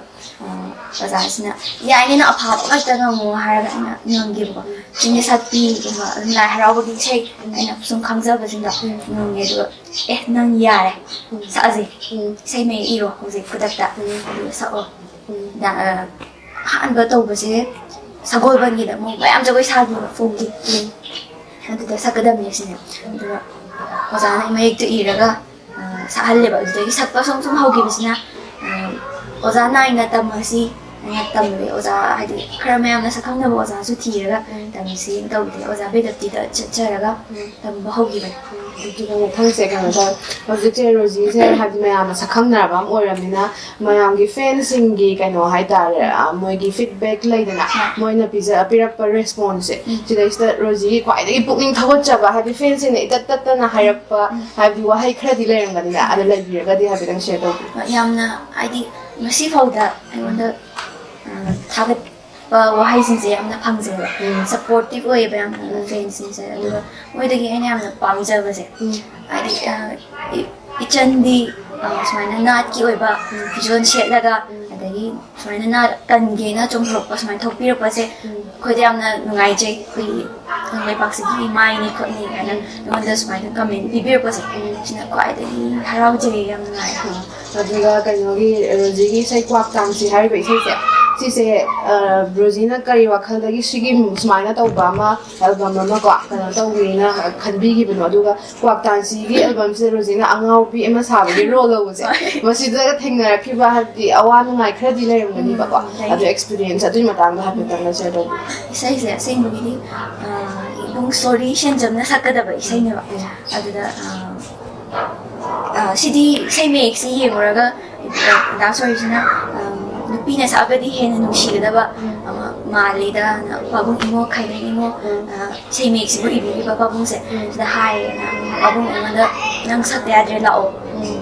ꯑꯣꯖꯥꯁꯤꯅ, "ꯌꯥꯏꯅꯦ, ꯅꯪ ꯑꯐꯥꯕ ꯉꯥꯛꯇ ꯉꯪꯉꯣ" ꯍꯥꯏꯔꯒ ꯑꯩꯅ ꯉꯪꯒꯦꯕꯀꯣ꯫ ꯆꯤꯡꯒꯤ ꯁꯛꯄꯤꯒꯨꯝꯕ, ꯑꯗꯨꯝ ꯂꯥꯏ ꯍꯔꯥꯎꯕꯒꯤ ꯏꯁꯩ ꯑꯩꯅ ꯁꯨꯝ ꯈꯪꯖꯕꯁꯤꯡꯗꯣ ꯉꯪꯉꯦ꯫ ꯑꯗꯨꯒ, "ꯑꯦ, ꯅꯪ ꯌꯥꯔꯦ, ꯁꯛꯑꯁꯦ, ꯏꯁꯩ ꯃꯌꯦꯛ ꯏꯔꯣ ꯍꯧꯖꯤꯛ ꯈꯨꯗꯛꯇ, ꯑꯗꯨꯒ ꯁꯛꯑꯣ"꯫ ꯑꯍꯥꯟꯕ ꯇꯧꯕꯁꯦ ꯁꯒꯣꯜꯕꯟꯒꯤꯗ ꯃꯣꯏ ꯃꯌꯥꯝ ꯖꯒꯣꯏ ꯁꯥꯈꯤꯕ ꯐꯣꯛꯀꯤ꯫ ꯑꯗꯨꯗ ꯁꯛꯀꯗꯕꯅꯦ ꯁꯤꯅꯦ꯫ ꯑꯗꯨꯒ ꯑꯣꯖꯥꯅ ꯃꯌꯦꯛꯇꯨ ꯏꯔꯒ ꯁꯛꯍꯜꯂꯦꯕ꯫ ꯑꯗꯨꯗꯒꯤ ꯁꯛꯄ ꯁꯨꯝ ꯁꯨꯝ ꯍꯧꯈꯤꯕꯁꯤꯅ ꯑꯣꯖꯥ ꯅꯥꯏꯅ ꯇꯝꯃꯁꯤ ꯍꯥꯏꯅ ꯇꯝꯃꯦ꯫ ꯑꯣꯖꯥ ꯍꯥꯏꯗꯤ ꯈꯔ ꯃꯌꯥꯝꯅ ꯁꯛꯈꯪꯅꯕ ꯑꯣꯖꯥꯁꯨ ꯊꯤꯔꯒ ꯇꯝꯃꯁꯤ ꯇꯧꯕꯗꯒꯤ ꯑꯣꯖꯥ ꯕꯦꯗꯞꯇꯤꯗ ꯆꯠꯆꯔꯒ ꯇꯝꯕ ꯍꯧꯈꯤꯕꯅꯤ꯫ ꯑꯗꯨꯒ ꯃꯊꯪꯁꯦ ꯀꯩꯅꯣ ꯇꯧꯋꯦ, ꯍꯧꯖꯤꯛꯁꯦ ꯔꯣꯖꯤꯁꯦ ꯍꯥꯏꯗꯤ ꯃꯌꯥꯝꯅ ꯁꯛ ꯈꯪꯅꯔꯕ ꯑꯃ ꯑꯣꯏꯔꯕꯅꯤꯅ ꯃꯌꯥꯝꯒꯤ ꯐꯦꯟꯁꯤꯡꯒꯤ ꯀꯩꯅꯣ ꯍꯥꯏꯇꯥꯔꯦ, ꯃꯣꯏꯒꯤ ꯐꯤꯗꯕꯦꯛ ꯂꯩꯗꯅ, ꯃꯣꯏꯅ ꯄꯤꯖ ꯄꯤꯔꯛꯄ ꯔꯦꯁꯄꯣꯟꯁꯁꯦ, ꯁꯤꯗꯩꯁꯤꯗ ꯔꯣꯖꯤꯒꯤ ꯈ꯭ꯋꯥꯏꯗꯒꯤ ꯄꯨꯛꯅꯤꯡ ꯊꯧꯒꯠꯆꯕ, ꯍꯥꯏꯗꯤ ꯐꯦꯟꯁꯤꯡꯅ ꯏꯇꯠ ꯇꯠꯇꯅ ꯍꯥꯏꯔꯛꯄ ꯍꯥꯏꯕꯗꯤ ꯋꯥꯍꯩ ꯈꯔꯗꯤ ꯂꯩꯔꯝꯒꯅꯤꯅ, ꯑꯗꯨ ꯂꯩꯕꯤꯔꯒꯗꯤ ꯍꯥꯏꯐꯦꯠꯇꯪ ꯁꯤꯌꯔ ꯇꯧꯕꯤꯌꯨ꯫ ꯌꯥꯝꯅ ꯍꯥꯏꯗꯤ ꯉꯁꯤ ꯐꯥꯎꯗ ꯑꯩꯉꯣꯟꯗ ꯊꯥꯒꯠꯄ ꯋꯥꯍꯩꯁꯤꯡꯁꯦ ꯌꯥꯝꯅ ꯐꯪꯖꯩꯕ꯫ ꯁꯄꯣꯔꯇꯤꯞ ꯑꯣꯏꯌꯦꯕ ꯌꯥꯝꯅ ꯐꯦꯟꯁꯤꯡꯁꯦ꯫ ꯑꯗꯨꯒ ꯃꯣꯏꯗꯒꯤ ꯑꯩꯅ ꯌꯥꯝꯅ ꯄꯥꯝꯖꯕꯁꯦ ꯍꯥꯏꯗꯤ ꯏꯆꯟꯗꯤ ꯁꯨꯃꯥꯏꯅ ꯅꯥꯠꯀꯤ ꯑꯣꯏꯕ ꯐꯤꯖꯣꯜ ꯁꯦꯠꯂꯒ ꯑꯗꯒꯤ ꯁꯨꯃꯥꯏꯅ ꯅꯥꯠ ꯀꯟꯒꯦꯅ ꯆꯣꯡꯊꯣꯔꯛꯄ ꯁꯨꯃꯥꯏꯅ ꯊꯣꯛꯄꯤꯔꯛꯄꯁꯦ ꯑꯩꯈꯣꯏꯗ ꯌꯥꯝꯅ ꯅꯨꯡꯉꯥꯏꯖꯩ꯫ ꯑꯩꯈꯣꯏꯒꯤ ꯀꯪꯂꯩꯄꯥꯛꯁꯤꯒꯤ ꯏꯃꯥꯏꯅꯤ ꯈꯣꯠꯅꯤ ꯍꯥꯏꯅ ꯑꯩꯉꯣꯟꯗ ꯁꯨꯃꯥꯏꯅ ꯀꯃꯦꯟ ꯄꯤꯕꯤꯔꯛꯄꯁꯦ ꯁꯤꯅ ꯈ꯭ꯋꯥꯏꯗꯒꯤ ꯍꯔꯥꯎꯖꯩ, ꯌꯥꯝ ꯅꯨꯡꯉꯥꯏ꯫ ꯑꯗꯨꯒ ꯀꯩꯅꯣꯒꯤ ꯔꯣꯖꯤꯒꯤ ꯏꯁꯩ ꯀ꯭ꯋꯥꯛ ꯇꯥꯡꯁꯤ ꯍꯥꯏꯔꯤꯕ ꯏꯁꯩꯁꯦ, ꯁꯤꯁꯦ ꯔꯣꯖꯤꯅ ꯀꯔꯤ ꯋꯥꯈꯜꯗꯒꯤ ꯁꯤꯒꯤ ꯁꯨꯃꯥꯏꯅ ꯇꯧꯕ ꯑꯃ ꯑꯦꯜꯕꯝ ꯑꯃ ꯀꯣ ꯀꯩꯅꯣ ꯇꯧꯒꯦꯅ ꯈꯟꯕꯤꯈꯤꯕꯅꯣ? ꯑꯗꯨꯒ ꯀ꯭ꯋꯥꯛ ꯇꯥꯡꯁꯤꯒꯤ ꯑꯦꯜꯕꯝꯁꯤꯗ ꯔꯣꯖꯤꯅ ꯑꯉꯥꯎꯕꯤ ꯑꯃ ꯁꯥꯕꯒꯤ ꯔꯣꯜ ꯂꯧꯕꯁꯦ, ꯃꯁꯤꯗ ꯊꯦꯡꯅꯔꯛꯈꯤꯕ ꯍꯥꯏꯕꯗꯤ ꯑꯋꯥ ꯅꯨꯡꯉꯥꯏ ꯈꯔꯗꯤ ꯂꯩꯔꯝꯒꯅꯤꯕꯀꯣ꯫ ꯑꯗꯨ ꯑꯦꯛꯁꯄꯤꯔꯤꯌꯦꯟꯁ ꯑꯗꯨꯒꯤ ꯃꯇꯥꯡꯗ ꯍꯥꯏꯐꯦꯠꯇꯪꯒ ꯁꯤꯌꯔ ꯇꯧꯕꯤꯌꯨ꯫ ꯏꯁꯩꯁꯦ ꯑꯁꯦꯡꯕꯒꯤꯗꯤ ꯏꯕꯨꯡ ꯁꯣꯔꯤ ꯁꯦꯟꯖꯝꯅ ꯁꯛꯀꯗꯕ ꯏꯁꯩꯅꯦꯕ꯫ ꯑꯗꯨꯗ ꯑ, ꯑ, ꯁꯤꯗꯤ ꯏꯁꯩ ꯃꯌꯦꯛꯁꯤ ꯌꯦꯡꯉꯨꯔꯒ, ꯑ, ꯗꯥ ꯁꯣꯔꯤꯁꯤꯅ, ꯑ, ꯅꯨꯄꯤꯅ ꯁꯛꯑꯒꯗꯤ ꯍꯦꯟꯅ ꯅꯨꯡꯁꯤꯒꯗꯕ ꯑꯃ ꯃꯥꯜꯂꯤꯗꯅ ꯄꯥꯕꯨꯡ ꯏꯃꯣ ꯈꯥꯏꯅꯤꯡ ꯏꯃꯣ, ꯑ, ꯏꯁꯩ ꯃꯌꯦꯛꯁꯤꯕꯨ ꯏꯕꯤꯔꯤꯕ ꯄꯥꯕꯨꯡꯁꯦ ꯁꯤꯗ ꯍꯥꯏꯌꯦꯅ꯫ ꯄꯥꯕꯨꯡ ꯑꯩꯉꯣꯟꯗ "ꯅꯪ ꯁꯛꯇ ꯌꯥꯗ꯭ꯔꯦ, ꯂꯥꯛꯑꯣ"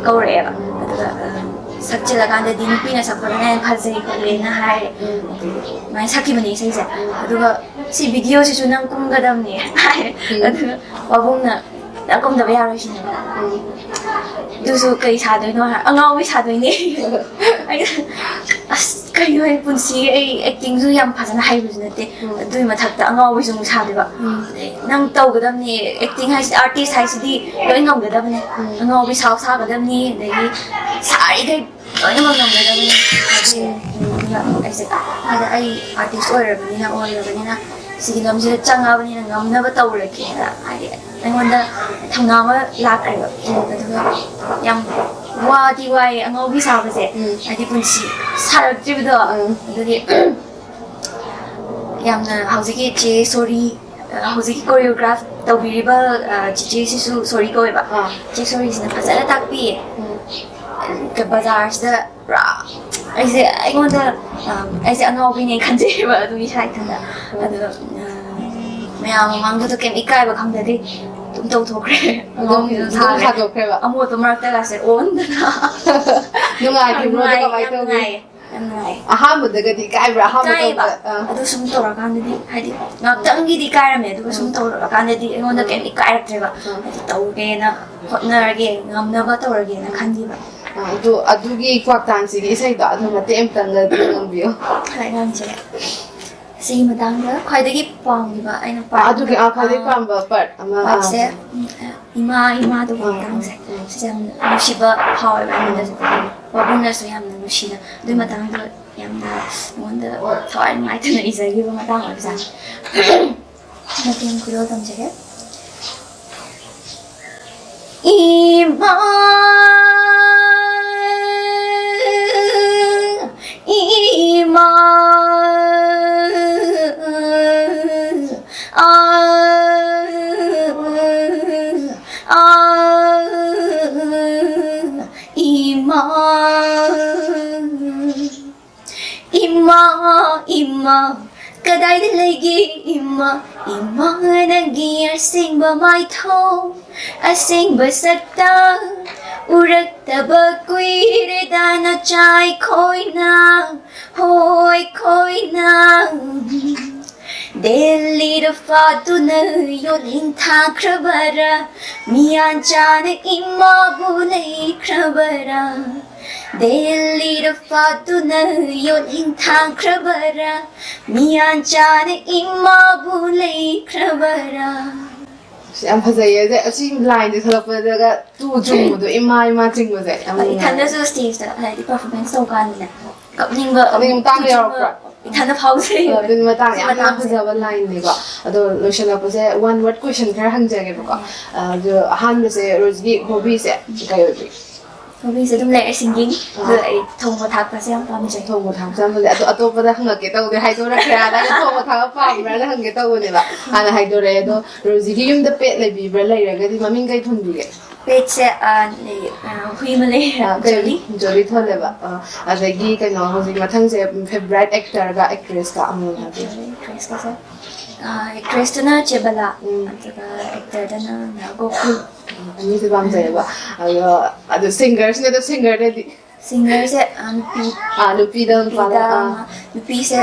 ꯀꯧꯔꯛꯑꯦꯕ꯫ ꯑꯗꯨꯒ, ꯑ, ꯁꯛꯆꯤꯜꯂꯀꯥꯟꯗꯗꯤ ꯅꯨꯄꯤꯅ ꯁꯛꯄꯗꯅ ꯍꯦꯟꯅ ꯐꯖꯩ ꯈꯣꯠꯂꯦꯅ ꯍꯥꯏꯔꯦ꯫ ꯑꯗꯨꯃꯥꯏꯅ ꯁꯛꯈꯤꯕꯅꯦ ꯏꯁꯩꯁꯦ꯫ ꯑꯗꯨꯒ "ꯁꯤ ꯚꯤꯗꯤꯑꯣꯁꯤꯁꯨ ꯅꯪ ꯀꯨꯝꯒꯗꯕꯅꯦ" ꯍꯥꯏꯔꯦ꯫ ꯑꯗꯨꯒ ꯄꯥꯕꯨꯡꯅ "ꯅꯪ ꯀꯨꯝꯗꯕ ꯌꯥꯔꯣꯏ" ꯁꯤꯅꯦꯕ꯫ "ꯑꯗꯨꯁꯨ ꯀꯩ ꯁꯥꯗꯣꯏꯅꯣ?" ꯍꯥꯏꯔ, "ꯑꯉꯥꯎꯕꯤ ꯁꯥꯗꯣꯏꯅꯦ" ꯑꯩꯅ, "ꯑꯁ, ꯀꯩꯅꯣ, ꯑꯩ ꯄꯨꯟꯁꯤꯒꯤ ꯑꯩ ꯑꯦꯛꯇꯤꯡꯁꯨ ꯌꯥꯝ ꯐꯖꯅ ꯍꯩꯕꯁꯨ ꯅꯠꯇꯦ, ꯑꯗꯨꯒꯤ ꯃꯊꯛꯇ ꯑꯉꯥꯎꯕꯤꯁꯨ ꯑꯃꯨꯛ ꯁꯥꯗꯣꯏꯕ꯫ ꯑꯗꯩ ꯅꯪ ꯇꯧꯒꯗꯕꯅꯤ, ꯑꯦꯛꯇꯤꯡ ꯍꯥꯏꯁꯤꯗꯤ, ꯑꯥꯔꯇꯤꯁ ꯍꯥꯏꯁꯤꯗꯤ ꯂꯣꯏ ꯉꯝꯒꯗꯕꯅꯤ꯫ ꯑꯉꯥꯎꯕꯤ ꯁꯥꯎ ꯁꯥꯒꯗꯕꯅꯤ, ꯑꯗꯒꯤ ꯁꯥꯔꯤꯈꯩ ꯂꯣꯏꯅꯃꯛ ꯉꯝꯒꯗꯕꯅꯤ" ꯍꯥꯏꯕꯤꯔꯦ꯫ ꯑꯗꯨꯒ ꯑꯩꯁꯦ, ꯑꯗ ꯑꯩ ꯑꯥꯔꯇꯤꯁ ꯑꯣꯏꯔꯕꯅꯤꯅ, ꯑꯣꯏꯔꯕꯅꯤꯅ, ꯁꯤꯒꯤ ꯂꯝꯁꯤꯗ ꯆꯪꯉꯕꯅꯤꯅ ꯉꯝꯅꯕ ꯇꯧꯔꯒꯦꯅ, ꯍꯥꯏꯗꯤ, ꯑꯩꯉꯣꯟꯗ ꯊꯧꯅꯥ ꯑꯃ ꯂꯥꯛꯈ꯭ꯔꯦꯕ꯫ ꯑꯗꯨꯒ ꯌꯥꯝ ꯋꯥꯗꯤ ꯋꯥꯏꯌꯦ ꯑꯉꯥꯎꯕꯤ ꯁꯥꯕꯁꯦ꯫ ꯍꯥꯏꯗꯤ ꯄꯨꯟꯁꯤ ꯁꯥꯔꯛꯇ꯭ꯔꯤꯕꯗꯣ꯫ ꯑꯗꯨꯒꯤ ꯌꯥꯝꯅ ꯍꯧꯖꯤꯛꯀꯤ ꯆꯦ ꯁꯣꯔꯤ, ꯑ, ꯍꯧꯖꯤꯛꯀꯤ ꯀꯣꯔꯤꯌꯣꯒ꯭ꯔꯥꯐ ꯇꯧꯕꯤꯔꯤꯕ, ꯑ, ꯆꯤꯆꯦꯁꯤꯁꯨ ꯁꯣꯔꯤ ꯀꯧꯋꯦꯕ꯫ ꯑꯥ꯫ ꯆꯦ ꯁꯣꯔꯤꯁꯤꯅ ꯐꯖꯅ ꯇꯥꯛꯄꯤꯌꯦ꯫ ꯕꯖꯥꯔꯁꯤꯗ ꯄꯨꯔꯥ ꯑꯩꯁꯦ, ꯑꯩꯉꯣꯟꯗ, ꯑ, ꯑꯩꯁꯦ ꯑꯉꯥꯎꯕꯤꯅꯦ ꯈꯟꯖꯩꯌꯦꯕ ꯑꯗꯨꯒꯤ ꯁꯥꯏꯠꯇꯨꯗ꯫ ꯑꯗꯣ, ꯑ, ꯃꯌꯥꯝ ꯃꯃꯥꯡꯗꯨꯗ ꯀꯩꯝ ꯏꯀꯥꯏꯕ ꯈꯪꯗꯕꯤ ꯑꯗꯨꯝ ꯇꯧꯊꯣꯛꯈ꯭ꯔꯦ꯫ ꯑꯗꯨꯝ, ꯑꯉꯥꯎꯕꯤꯗꯨꯅ ꯑꯗꯨꯝ ꯁꯥꯔꯦ꯫ ꯁꯥꯗꯣꯛꯈ꯭ꯔꯦꯕ꯫ ꯑꯃꯣꯠꯄ ꯃꯔꯛꯇꯒꯁꯦ ꯑꯣꯟꯗꯅ꯫ ꯅꯨꯡꯉꯥꯏꯈꯤꯕ꯭ꯔꯣ? ꯌꯥꯝ ꯑꯗꯨ ꯅꯨꯡꯉꯥꯏ, ꯀꯃꯥꯏꯅ ꯌꯥꯝ ꯇꯧꯒꯦ? ꯅꯨꯡꯉꯥꯏꯌꯦ꯫ ꯌꯥꯝ ꯅꯨꯡꯉꯥꯏ꯫ ꯑꯍꯥꯟꯕꯗꯒꯗꯤ ꯏꯀꯥꯏꯕ꯭ꯔꯥ? ꯑꯍꯥꯟꯕ ꯏꯀꯥꯏꯌꯦꯕ꯫ ꯇꯧꯕꯗ? ꯑꯥ꯫ ꯑꯗꯨ ꯁꯨꯝ ꯇꯧꯔꯀꯥꯟꯗꯗꯤ, ꯍꯥꯏꯗꯤ, ꯉꯥꯛꯇꯪꯒꯤꯗꯤ ꯏꯀꯥꯏꯔꯝꯃꯦ, ꯑꯗꯨꯒ ꯁꯨꯝ ꯎꯝ꯫ ꯇꯧꯔꯀꯥꯟꯗꯗꯤ ꯑꯩꯉꯣꯟꯗ ꯎꯝ꯫ ꯀꯩꯝ ꯏꯀꯥꯏꯔꯛꯇ꯭ꯔꯦꯕ꯫ ꯎꯝ꯫ ꯍꯥꯏꯗꯤ, ꯇꯧꯒꯦꯅ ꯍꯣꯠꯅꯔꯒꯦ, ꯉꯝꯅꯕ ꯇꯧꯔꯒꯦꯅ ꯈꯟꯈꯤꯕ꯫ ꯑꯥ, ꯑꯗꯨ, ꯑꯗꯨꯒꯤ ꯀ꯭ꯋꯥꯛꯇꯥꯟꯁꯤꯒꯤ ꯏꯁꯩꯗꯣ ꯑꯗꯨ ꯃꯇꯦꯛ ꯑꯃꯇꯪꯒ ꯉꯪꯕꯤꯌꯨ꯫ ꯍꯣꯏ, ꯉꯪꯖꯒꯦ꯫ ꯁꯤꯒꯤ ꯃꯇꯥꯡꯗ ꯈ꯭ꯋꯥꯏꯗꯒꯤ ꯄꯥꯝꯈꯤꯕ ꯑꯩꯅ ꯑꯥ, ꯑꯗꯨꯒꯤ, ꯑꯥ, ꯈ꯭ꯋꯥꯏꯗꯒꯤ ꯑꯥ, ꯄꯥꯝꯕ part ꯑꯃ, ꯑꯥ, ꯄꯥꯔꯠꯁꯦ, ꯎꯝ, ꯏꯃꯥ, ꯏꯃꯥꯗꯣ ꯑꯥ, ꯃꯇꯥꯡꯁꯦ꯫ ꯑꯥ, ꯁꯤꯁꯦ ꯌꯥꯝ ꯅꯨꯡꯁꯤꯕ ꯐꯥꯎꯋꯦꯕ ꯑꯩꯉꯣꯟꯗꯁꯨ꯫ ꯄꯥꯕꯨꯡꯅꯁꯨ ꯌꯥꯝꯅ ꯅꯨꯡꯁꯤꯅ ꯑꯗꯨꯒꯤ ꯃꯇꯥꯡꯗꯣ ꯌꯥꯝꯅ ꯑꯩꯉꯣꯟꯗ ꯊꯋꯥꯏ ꯅꯨꯡꯉꯥꯏꯇꯅ ꯏꯖꯈꯤꯕ ꯃꯇꯥꯡ ꯑꯣꯏꯕꯖꯥꯠꯅꯤ꯫ ꯃꯇꯦꯛ ꯈꯨꯗꯣꯜ ꯇꯝꯖꯒꯦ꯫ ꯏꯃꯥ, ꯏꯃꯥ, ꯑꯥ꯫ ꯏꯃꯥ, ꯏꯃꯥ, ꯀꯗꯥꯏꯗ ꯂꯩꯒꯦ ꯏꯃꯥ? ꯏꯃꯥ, ꯅꯪꯒꯤ ꯑꯁꯦꯡꯕ ꯃꯥꯏꯊꯣꯡ, ꯑꯁꯦꯡꯕ ꯁꯛꯇꯝ ꯎꯔꯛꯇꯕ ꯀꯨꯏꯔꯦꯗ ꯅꯆꯥ ꯑꯩꯈꯣꯏꯅ, ꯍꯣ ꯑꯩꯈꯣꯏꯅ꯫ ꯗꯦꯜꯂꯤꯗ ꯐꯥꯗꯨꯅ ꯌꯣꯠꯂꯤꯡ ꯊꯥꯈ꯭ꯔꯕꯔꯥ, ꯃꯤꯌꯥꯟ ꯆꯥꯅ ꯏꯃꯥꯕꯨ ꯂꯩꯈ꯭ꯔꯕꯔꯥ? ꯗꯦꯜꯂꯤꯗ ꯐꯥꯗꯨꯅ ꯌꯣꯠꯂꯤꯡ ꯊꯥꯈ꯭ꯔꯕꯔꯥ, ꯃꯤꯌꯥꯟ ꯆꯥꯅ ꯏꯃꯥꯕꯨ ꯂꯩꯈ꯭ꯔꯕꯔꯥ? ꯑꯁ, ꯌꯥꯝ ꯐꯖꯩꯌꯦ꯫ ꯑꯁꯤ, ꯑꯁꯤ ꯂꯥꯏꯟꯁꯦ ꯊꯣꯛꯂꯛꯄꯗꯒ ꯇꯨ ꯆꯨꯡꯕꯗꯣ, ꯏꯃꯥ ꯏꯃꯥ ꯆꯤꯡꯕꯁꯦ ꯌꯥꯝ ꯍꯣꯏ, ꯅꯨꯡꯉꯥꯏ꯫ ꯏꯊꯟꯗꯁꯨ ꯁ꯭ꯇꯦꯖꯇ ꯍꯥꯏꯗꯤ ꯄꯔꯐꯣꯔꯃꯦꯟꯁ ꯇꯧꯀꯥꯟꯗꯅꯦ ꯀꯞꯅꯤꯡꯕ ꯀꯞꯅꯤꯡꯕ ꯃꯇꯥꯡ ꯌꯥꯎꯔꯛꯄ꯭ꯔꯥ? ꯏꯊꯟꯗ ꯐꯥꯎꯖꯩꯌꯦꯕ꯫ ꯑꯗꯨꯅꯤ ꯃꯇꯥꯡ ꯁꯤ ꯌꯥꯝꯅ ꯃꯇꯥꯡꯁꯦ꯫ ꯐꯖꯕ ꯂꯥꯏꯟꯅꯤꯀꯣ꯫ ꯑꯗꯣ ꯂꯣꯏꯁꯤꯜꯂꯛꯄꯁꯦ ꯋꯥꯟ ꯋꯥꯔꯗ ꯀꯣꯏꯁꯟ ꯈꯔ ꯍꯪꯖꯒꯦꯕꯀꯣ꯫ ꯎꯝ꯫ ꯑꯗꯣ ꯑꯍꯥꯟꯕꯁꯦ ꯔꯣꯖꯤꯒꯤ ꯍꯣꯕꯤꯁꯦ ꯀꯩ ꯑꯣꯏꯕꯤ? ꯍꯣꯕꯤꯁꯦ ꯑꯗꯨꯝ ꯂꯩꯔꯦ, ꯁꯤꯡꯒꯤꯡ꯫ ꯑꯗꯣ ꯑꯥ꯫ ꯑꯩ ꯊꯣꯡꯕ ꯊꯥꯛꯄꯁꯦ ꯌꯥꯝ ꯄꯥꯝꯖꯩ꯫ ꯊꯣꯡꯕ ꯊꯥꯛꯄꯁꯦ ꯌꯥꯝ ꯐꯖꯩ꯫ ꯑꯗꯣ ꯑꯇꯣꯞꯄꯗ ꯍꯪꯉꯛꯀꯦ ꯇꯧꯗꯦ, ꯍꯥꯏꯗꯣꯔꯛꯀꯦ ꯍꯥꯏꯔꯒ ꯊꯣꯡꯕ ꯊꯥꯛꯄ ꯄꯥꯝꯕ꯭ꯔꯥꯅ ꯍꯪꯒꯦ ꯇꯧꯕꯅꯦꯕ꯫ ꯍꯥꯟꯅ ꯍꯥꯏꯗꯣꯔꯛꯑꯦ꯫ ꯑꯗꯣ ꯔꯣꯖꯤꯒꯤ ꯌꯨꯝꯗ ꯄꯦꯠ ꯂꯩꯕꯤꯕ꯭ꯔꯥ? ꯂꯩꯔꯒꯗꯤ ꯃꯃꯤꯡ ꯀꯩ ꯊꯣꯟꯕꯤꯒꯦ? ꯄꯦꯠꯁꯦ, ꯑꯥ, ꯂꯩ, ꯑꯥ, ꯍꯨꯏ ꯑꯃ ꯂꯩ, ꯑꯥ, ꯖꯣꯂꯤ꯫ ꯖꯣꯂꯤ ꯊꯣꯜꯂꯦꯕ꯫ ꯑꯥ, ꯑꯗꯒꯤ ꯀꯩꯅꯣ, ꯍꯧꯖꯤꯛ ꯃꯊꯪꯁꯦ ꯐꯦꯚꯣꯔꯥꯏꯠ ꯑꯦꯛꯇꯔꯒ ꯑꯦꯛꯇ꯭ꯔꯦꯁꯀ ꯑꯃꯃꯝ ꯍꯥꯏꯕꯤꯌꯨ꯫ ꯑꯦꯛꯇ꯭ꯔꯦꯁꯀꯁꯦ, ꯑꯥ, ꯑꯦꯛꯇ꯭ꯔꯦꯁꯇꯨꯅ ꯆꯦꯕꯂꯥ, ꯎꯝ꯫ ꯑꯗꯨꯒ ꯑꯦꯛꯇꯔꯗꯅ ꯒꯣꯀꯨꯜ꯫ ꯑꯅꯤꯁꯦ ꯄꯥꯝꯖꯩꯌꯦꯕ꯫ ꯑꯗꯣ, ꯑꯗꯣ ꯁꯤꯡꯒꯔꯁꯤꯅ, ꯑꯗꯣ ꯁꯤꯡꯒꯔꯗꯗꯤ? ꯁꯤꯡꯒꯔꯁꯦ, ꯑ, ꯅꯨꯄꯤ꯫ ꯑꯥ, ꯅꯨꯄꯤꯗ, ꯅꯨꯄꯥꯗ, ꯅꯨꯄꯤꯗ ꯑꯥ꯫ ꯑꯃ, ꯅꯨꯄꯤꯁꯦ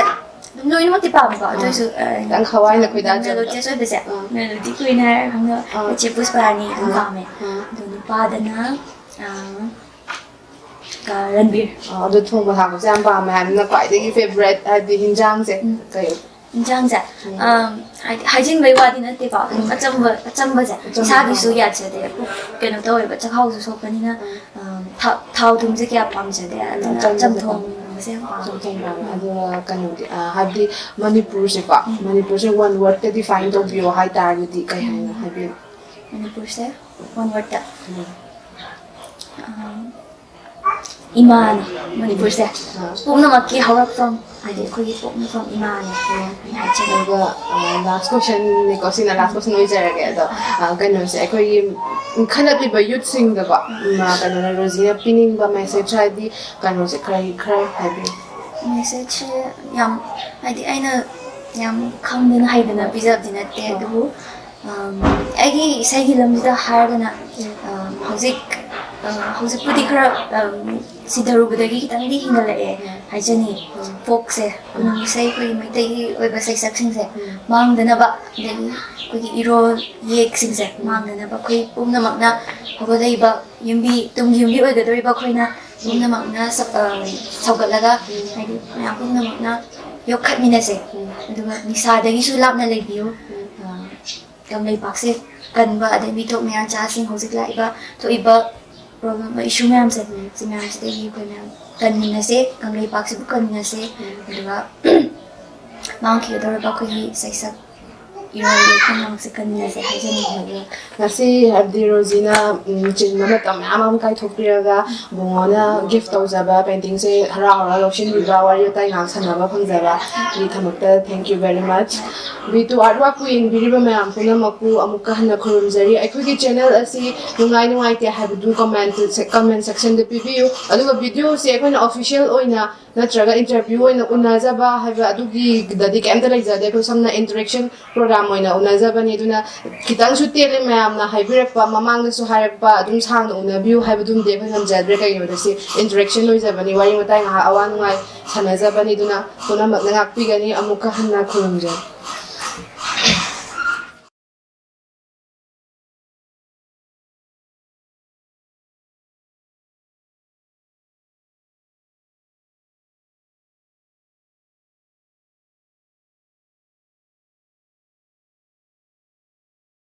ꯑꯗꯨꯝ ꯂꯣꯏꯅꯃꯛꯇꯤ ꯄꯥꯝꯃꯦꯀꯣ, ꯑꯥ꯫ ꯑꯗꯨꯑꯣꯏꯁꯨ, ꯑ, ꯈꯤꯇꯪ ꯊꯋꯥꯏꯅ ꯈꯣꯏꯗꯥꯖꯕꯗꯣ꯫ ꯃꯦꯂꯣꯗꯤꯌꯁ ꯑꯣꯏꯕꯁꯦ, ꯑꯥ꯫ ꯃꯦꯂꯣꯗꯤ ꯀ꯭ꯋꯤꯟ ꯍꯥꯏꯔꯒ ꯈꯪꯅꯕ ꯑꯥ꯫ ꯏꯆꯦ ꯄꯨꯁꯄꯥꯔꯥꯅꯤ ꯑꯗꯨꯝ ꯑꯥ꯫ ꯄꯥꯝꯃꯦ꯫ ꯑꯥ꯫ ꯑꯗꯣ ꯅꯨꯄꯥꯗꯅ, ꯑ, ꯑ, ꯔꯟꯕꯤꯔ꯫ ꯑꯥ, ꯑꯗꯣ ꯊꯣꯡꯕ ꯊꯥꯛꯄꯁꯦ ꯌꯥꯝ ꯄꯥꯝꯃꯦ ꯍꯥꯏꯕꯅꯤꯅ ꯈ꯭ꯋꯥꯏꯗꯒꯤ ꯐꯦꯚꯣꯔꯥꯏꯠ ꯍꯥꯏꯗꯤ ꯍꯤꯟꯖꯥꯡꯁꯦ ꯎꯝ꯫ ꯀꯩ? ꯏꯟꯁꯥꯡꯁꯦ, ꯎꯝ꯫ ꯑꯝ, ꯍꯥꯏꯗꯤ ꯍꯥꯏꯖꯤꯟꯕꯩ ꯋꯥꯗꯤ ꯅꯠꯇꯦꯀꯣ, ꯑꯗꯨꯝ ꯎꯝ꯫ ꯑꯆꯝꯕ, ꯑꯆꯝꯕꯁꯦ ꯑꯆꯝꯕ ꯏꯁꯥꯒꯤꯁꯨ ꯄꯥꯝꯕ꯫ ꯌꯥꯗ꯭ꯔꯗꯤ ꯀꯩꯅꯣ ꯇꯧꯋꯦꯕ, ꯆꯈꯥꯎꯁꯨ ꯁꯣꯛꯄꯅꯤꯅ, ꯎꯝ꯫ ꯑꯝ, ꯊꯥꯎ, ꯊꯥꯎ ꯊꯨꯝꯁꯦ ꯀꯌꯥ ꯄꯥꯝꯖꯗꯦ, ꯑꯗꯨꯅ ꯑꯆꯝꯕꯁꯦ ꯆꯝꯊꯣꯡꯒꯨꯝꯕꯁꯦ ꯌꯥꯝ ꯄꯥꯝꯃꯦ꯫ ꯆꯝꯊꯣꯡ ꯄꯥꯝꯃꯦ꯫ ꯎꯝ꯫ ꯑꯗꯨꯒ ꯀꯩꯅꯣꯗꯤ, ꯑ, ꯍꯥꯏꯕꯗꯤ ꯃꯅꯤꯄꯨꯔꯁꯦꯀꯣ, ꯎꯝ꯫ ꯃꯅꯤꯄꯨꯔꯁꯦ ꯋꯥꯟ ꯋꯥꯔꯗꯇ ꯗꯤꯐꯥꯏꯟ ꯇꯧꯕꯤꯌꯣ ꯍꯥꯏ ꯇꯥꯔꯒꯗꯤ ꯀꯩ ꯍꯥꯏꯅ ꯎꯝ꯫ ꯍꯥꯏꯕꯤꯌꯨ? ꯃꯅꯤꯄꯨꯔꯁꯦ ꯋꯥꯟ ꯋꯥꯔꯗꯇ? ꯎꯝ꯫ ꯑꯝ, ꯏꯃꯥꯅꯤ꯫ ꯃꯅꯤꯄꯨꯔꯁꯦ ꯄꯨꯝꯅꯃꯛꯀꯤ ꯍꯧꯔꯛꯐꯝ ꯍꯥꯏꯗꯤ ꯑꯩꯈꯣꯏꯒꯤ ꯄꯣꯛꯅꯐꯝ ꯏꯃꯥꯅꯦ ꯍꯥꯏꯅ ꯍꯥꯏꯖꯅꯤꯡꯉꯤ꯫ ꯑꯗꯨꯒ ꯂꯥꯁ ꯀꯣꯏꯁꯟꯅꯦꯀꯣ, ꯁꯤꯅ ꯂꯥꯁ ꯀꯣꯏꯁꯟ ꯑꯣꯏꯖꯔꯒꯦ꯫ ꯑꯗꯣ ꯑ, ꯀꯩꯅꯣꯁꯦ, ꯑꯩꯈꯣꯏꯒꯤ ꯏꯟꯈꯠꯂꯛꯂꯤꯕ ꯌꯨꯠꯁꯤꯡꯗꯀꯣ, ꯎꯝ, ꯀꯩꯅꯣꯅ, ꯔꯣꯖꯤꯅ ꯄꯤꯅꯤꯡꯕ ꯃꯦꯁꯦꯖ ꯍꯥꯏꯗꯤ ꯀꯩꯅꯣꯁꯦ ꯀꯔꯤ ꯈꯔ ꯍꯥꯏꯕꯤꯌꯨ? ꯃꯦꯁꯦꯖꯁꯦ ꯌꯥꯝ ꯍꯥꯏꯗꯤ ꯑꯩꯅ ꯌꯥꯝ ꯈꯪꯗꯅ ꯍꯩꯗꯅ ꯄꯤꯖꯕꯗꯤ ꯅꯠꯇꯦ, ꯑꯗꯨꯕꯨ ꯑꯝ, ꯑꯩꯒꯤ ꯏꯁꯩꯒꯤ ꯂꯝꯁꯤꯗ ꯍꯥꯏꯔꯒꯅ, ꯑꯝ, ꯍꯧꯖꯤꯛ ꯑ, ꯍꯧꯖꯤꯛꯄꯨꯗꯤ ꯈꯔ ꯑꯝ, ꯁꯤꯊꯔꯨꯕꯗꯒꯤ ꯈꯤꯇꯪꯗꯤ ꯍꯦꯟꯒꯠꯂꯛꯑꯦ ꯍꯥꯏꯖꯅꯤꯡꯉꯤ꯫ ꯐꯣꯛꯁꯦ, ꯈꯨꯅꯨꯡ ꯏꯁꯩ, ꯑꯩꯈꯣꯏꯒꯤ ꯃꯩꯇꯩꯒꯤ ꯑꯣꯏꯕ ꯁꯩꯁꯛꯁꯤꯡꯁꯦ ꯃꯥꯡꯗꯅꯕ, ꯑꯗꯒꯤ ꯑꯩꯈꯣꯏꯒꯤ ꯏꯔꯣꯜ ꯏꯌꯦꯛꯁꯤꯡꯁꯦ ꯃꯥꯡꯗꯅꯕ ꯑꯩꯈꯣꯏ ꯄꯨꯝꯅꯃꯛꯅ ꯍꯧꯒꯠꯂꯛꯏꯕ ꯌꯨꯝꯕꯤ, ꯇꯨꯡꯒꯤ ꯌꯨꯝꯕꯤ ꯑꯣꯏꯒꯗꯧꯔꯤꯕ ꯑꯩꯈꯣꯏꯅ ꯄꯨꯝꯅꯃꯛꯅ ꯁꯛ-, ꯑ, ꯁꯧꯒꯠꯂꯒ ꯍꯥꯏꯗꯤ ꯃꯌꯥꯝ ꯄꯨꯝꯅꯃꯛꯅ ꯌꯣꯛꯈꯠꯃꯤꯟꯅꯁꯦ꯫ ꯑꯗꯨꯒ ꯅꯤꯁꯥꯗꯒꯤꯁꯨ ꯂꯥꯞꯅ ꯂꯩꯕꯤꯌꯨ꯫ ꯑ, ꯀꯪꯂꯩꯄꯥꯛꯁꯦ ꯀꯟꯕ, ꯑꯗꯩ ꯃꯤꯊꯣꯛ ꯃꯤꯌꯥꯟꯆꯥꯁꯤꯡ ꯍꯧꯖꯤꯛ ꯂꯥꯛꯏꯕ ꯊꯣꯛꯏꯕ ꯄ꯭ꯔꯣꯕ꯭ꯂꯦꯝ, ꯏꯁꯨ ꯃꯌꯥꯝꯁꯦ, ꯁꯤ ꯃꯌꯥꯝꯁꯤꯗꯒꯤ ꯑꯩꯈꯣꯏ ꯃꯌꯥꯝ ꯀꯟꯃꯤꯟꯅꯁꯦ, ꯀꯪꯂꯩꯄꯥꯛꯁꯤꯕꯨ ꯀꯟꯃꯤꯟꯅꯁꯦ꯫ ꯑꯗꯨꯒ ꯃꯥꯡꯈꯤꯒꯗꯧꯔꯕ ꯑꯩꯈꯣꯏꯒꯤ ꯁꯩꯁꯛ ꯏꯔꯣꯜꯒꯤ ꯄꯨꯝꯅꯃꯛꯁꯦ ꯀꯟꯃꯤꯟꯅꯁꯦ ꯍꯥꯏꯖꯅꯤꯡꯉꯤ꯫ ꯉꯁꯤ ꯍꯥꯏꯕꯗꯤ ꯔꯣꯖꯤꯅ, ꯎꯝ, ꯆꯤꯟꯕ ꯃꯇꯝ ꯃꯌꯥꯝ ꯑꯃ ꯀꯥꯏꯊꯣꯛꯄꯤꯔꯒ ꯕꯨꯡꯉꯣꯅ ꯒꯤꯐ ꯇꯧꯖꯕ ꯄꯦꯟꯇꯤꯡꯁꯦ ꯍꯔꯥꯎ ꯍꯔꯥꯎ ꯂꯧꯁꯤꯟꯕꯤꯕ, ꯋꯥꯔꯤ ꯋꯥꯇꯥꯏ ꯉꯥꯏꯍꯥꯛ ꯁꯥꯟꯅꯕ ꯐꯪꯖꯕꯒꯤꯗꯃꯛꯇ thank you very much꯫ B two art ꯋꯥꯛꯄꯨ ꯌꯦꯡꯕꯤꯔꯤꯕ ꯃꯌꯥꯝ ꯄꯨꯝꯅꯃꯛꯄꯨ ꯑꯃꯨꯛꯀ ꯍꯟꯅ ꯈꯨꯔꯨꯝꯖꯔꯤ꯫ ꯑꯩꯈꯣꯏꯒꯤ ꯆꯦꯅꯦꯜ ꯑꯁꯤ ꯅꯨꯡꯉꯥꯏ ꯅꯨꯡꯉꯥꯏꯇꯦ ꯍꯥꯏꯕꯗꯨ ꯀꯃꯦꯟ, ꯀꯃꯦꯟ ꯁꯦꯛꯁꯟꯗ ꯄꯤꯕꯤꯌꯨ꯫ ꯑꯗꯨꯒ ꯚꯤꯗꯤꯑꯣꯁꯦ ꯑꯩꯈꯣꯏꯅ ꯑꯣꯐꯤꯁꯤꯌꯦꯜ ꯑꯣꯏꯅ ꯅꯠꯇ꯭ꯔꯒ ꯏꯟꯇꯔꯚ꯭ꯌꯨ ꯑꯣꯏꯅ ꯎꯅꯖꯕ ꯍꯥꯏꯕ ꯑꯗꯨꯒꯤꯗꯗꯤ ꯀꯩꯝꯇ ꯂꯩꯖꯗꯦ꯫ ꯑꯩꯈꯣꯏ ꯁꯝꯅ ꯏꯟꯇꯔꯦꯛꯁꯟ ꯄ꯭ꯔꯣꯒ꯭ꯔꯥꯝ ꯑꯣꯏꯅ ꯎꯅꯖꯕꯅꯤ꯫ ꯑꯗꯨꯅ ꯈꯤꯇꯪꯁꯨ ꯇꯦꯜꯂꯦ ꯃꯌꯥꯝꯅ ꯍꯥꯏꯕꯤꯔꯛꯄ, ꯃꯃꯥꯡꯗꯁꯨ ꯍꯥꯏꯔꯛꯄ, ꯑꯗꯨꯝ ꯁꯥꯡꯅ ꯎꯅꯕꯤꯌꯨ ꯍꯥꯏꯕꯗꯨꯝꯗꯤ ꯑꯩꯈꯣꯏ ꯉꯝꯖꯗ꯭ꯔꯦ꯫ ꯀꯩꯒꯤꯅꯣꯗ ꯁꯤ ꯏꯟꯇꯔꯦꯛꯁꯟ ꯑꯣꯏꯖꯕꯅꯤ, ꯋꯥꯔꯤ ꯋꯥꯇꯥꯏ ꯉꯥꯏꯍꯥꯛ ꯑꯋꯥ ꯅꯨꯡꯉꯥꯏ ꯁꯥꯟꯅꯖꯕꯅꯤ꯫ ꯑꯗꯨꯅ ꯄꯨꯝꯅꯃꯛꯅ ꯉꯥꯛꯄꯤꯒꯅꯤ꯫ ꯑꯃꯨꯛꯀ ꯍꯟꯅ ꯈꯨꯔꯨꯝꯖꯔꯤ꯫